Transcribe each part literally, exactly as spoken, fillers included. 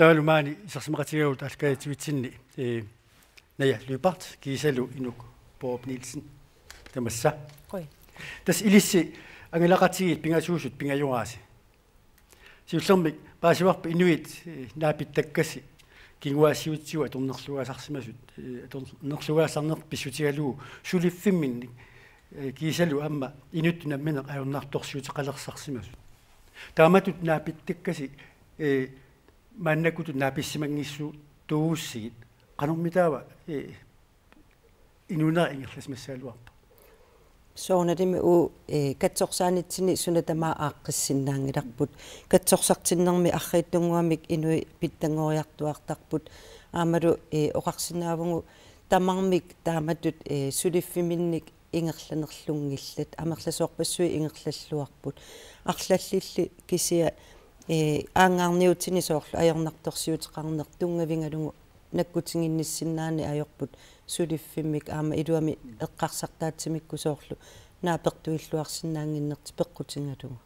Taavalu maani isersimaqatigaagut aallakaatitsinni, eh, Naja Lyberth kiisalu Inuk Borup Nielsen. Tamassa. Qujan. Tassa ilissi angalaqatigiit pingasuusut pingajoraasi. Siullermik paasivarput inuit, eh, naapittakkasi kinguaassiuutitigut atornerlugaasarsimasut, eh, atornerlugaasarneq pissutigalugu suliffimminnik, eh, kiisalu aamma inuttut namminneq ajornartorsiuteqalersarsimasut. Taamatut naapittakkasi, eh, maannakkutut naapissimanngitsuugussigit qanormitaava, eh, inuunera ingerlasimassagaluarpa? Soorunalimi uagut, eh, katsorsaanitsinni suna tamaat aaqqissinnaanngilarput. Katsorsartinnermi arriitsunnguamik inuit pitsanngoriartuaartarput. Aammalu, eh, oqarsinnaavugut tamarmik taamatut, eh, suliffimminnik ingerlanerlunngillat, amerlasoorpassuit ingerlalluarput. Arlallilli kisianni, eh, aanngaarniutini soorlu ajornartorsiuteqarneq tunngavigalugu nakkutiginnissinnaaneq ajorput suliffimmik aamma iluamik eqqarsartaatsimikkut soorlu naapertuilluarsinnaannginnertik peqqutigalugu.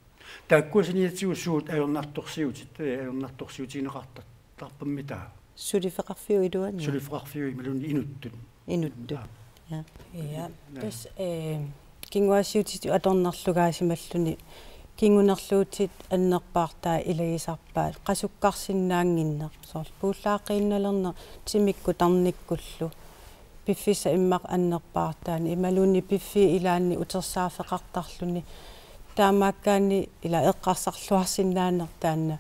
Taakkua saniatigut suut ajornartorsiutit, eh, ajornartorsiutigineqartartarpammi taava? Suliffeqarfiup iluani. Suliffeqarfiup imaluunniit inuttut. Inuttut. Aa. Ja. Ja. Naa. Tassa, eh, kinguaassiuutitigut atornerlugaasimalluni kingunerluutit annerpaartaat ilagisarpaat qasukkarsinnaannginneq. Soorlu puullaaqiinnalerneq timikkut tarnikkullu. Piffissap immaqa annerpaartaani imaluunniit piffiit ilaanni utersaaffeqartarluni. Taamaakkaanni ila eqqarsarluarsinnaaneq taanna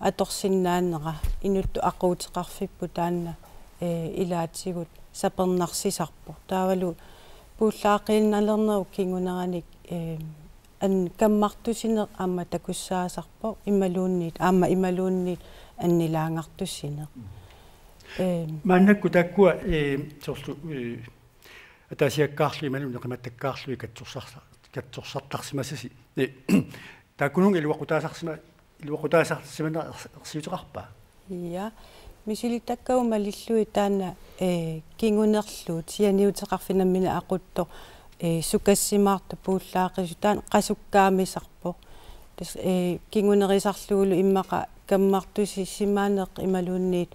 atorsinnaanera inuttut aquuteqarfipput taanna, eh, ilaatigut sapernarsisarpoq. Taavalu puullaaqiinnalernerup kinguneranik, eh, an-, kammartusineq aamma takussaasarpoq imaluunniit, aamma imaluunniit annilaangartusineq. Mm. Ehm. Maannakkut taakkua, eh, soorlu, eh, ataasiakkaarlugit imaluunniit neqimattakkaarlugit katsorsarsa-, katsorsartarsimassasi. Eh, taakkununnga iluaqutaasarsimaneq, iluaqutaasarsimaneq ers-, ersiuteqarpa? Ja. Misilittakkavut malillugit taanna, eh, kingunerluut sianiuteqarfik nammineq aquttoq, eh, sukassimaartoq puullaaqisut taanna qasukkaamisarpoq. Tassa, eh, kingunerisarlugulu immaqa kammartusisimaneq imaluunniit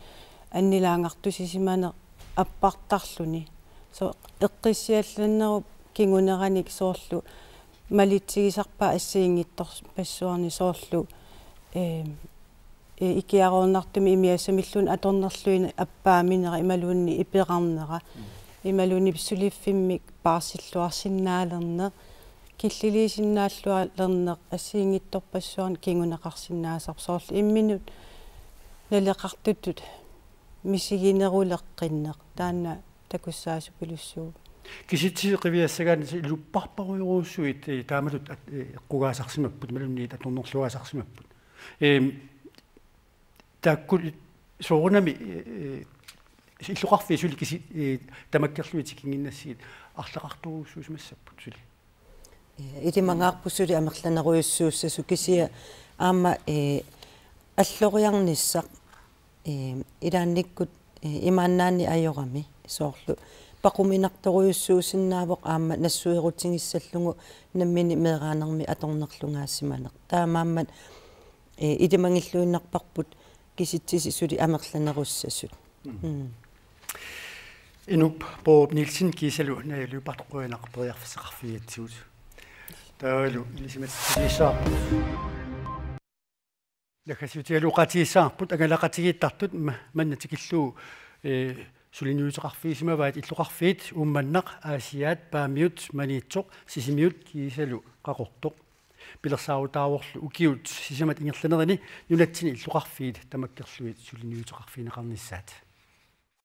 annilaangartusisimaneq appartarluni. Soorlu eqqissiallannerup kinguneranik soorlu malitsigisarpaat assigiinngitsorpassuarnik soorlu, eh, eh, ikiaroornartumik imigassamilluunniit atornerluineq appaaminera imaluunniit iperarnera. Mm. Imaluunniit suliffimmik paarsilluarsinnaalerneq, killiliisinnaalluarlerneq assigiinngitsorpassuarnik kinguneqarsinnaasarpoq soorlu imminut naleqartutut misigineruleqqinneq taanna takussaasupilussuuvoq. Kisitsisit qiviassagaanni ilupparparujorujussuit, eh, taamatut at-, eh, eqqugaasarsimapput, imaluunniit atornerlugaasarsimapput. Ehm, taakku soorunami, eh, eh, illoqarfiit suli kisi-, eh, tamakkerlugit tikinnginnassiit arlaqartorujussuusimassapput suli. Eh, ilimangaarpoq suli amerlanerujussuussasut kisianni aamma, eh, alloriarnissaq, eh, ilaannikkut, eh, imaannaanni ajorami soorlu paquminartorujussuusinnaavoq aamma nassuerutigissallugu nammineq meeraanermi atornerlugaasimaneq. Taamaammat, eh, ilimagilluinnarparput kisitsisit suli amerlanerussasut. Mm. Mm. Inuk Borup Nielsen kiisalu Naja Lyberth qujanaq periarfissaqarfigigatsigut. Taavalu ilisimatussuseqarpugut. Naggasiutigalugu oqaatigissavarput angalaqatigiittartut ma-, manna tikillugu, eh, suliniuteqarfigisimavaat illoqarfiit Uummannaq, Aasiaat, Paamiut, Maniitsoq, Sisimiut kiisalu Qaqortoq. Pilersaarutaavorlu ukiut sisamat ingerlanerini nunatsinni illoqarfiit tamakkerlugit suliniuteqarfigineqarnissaat.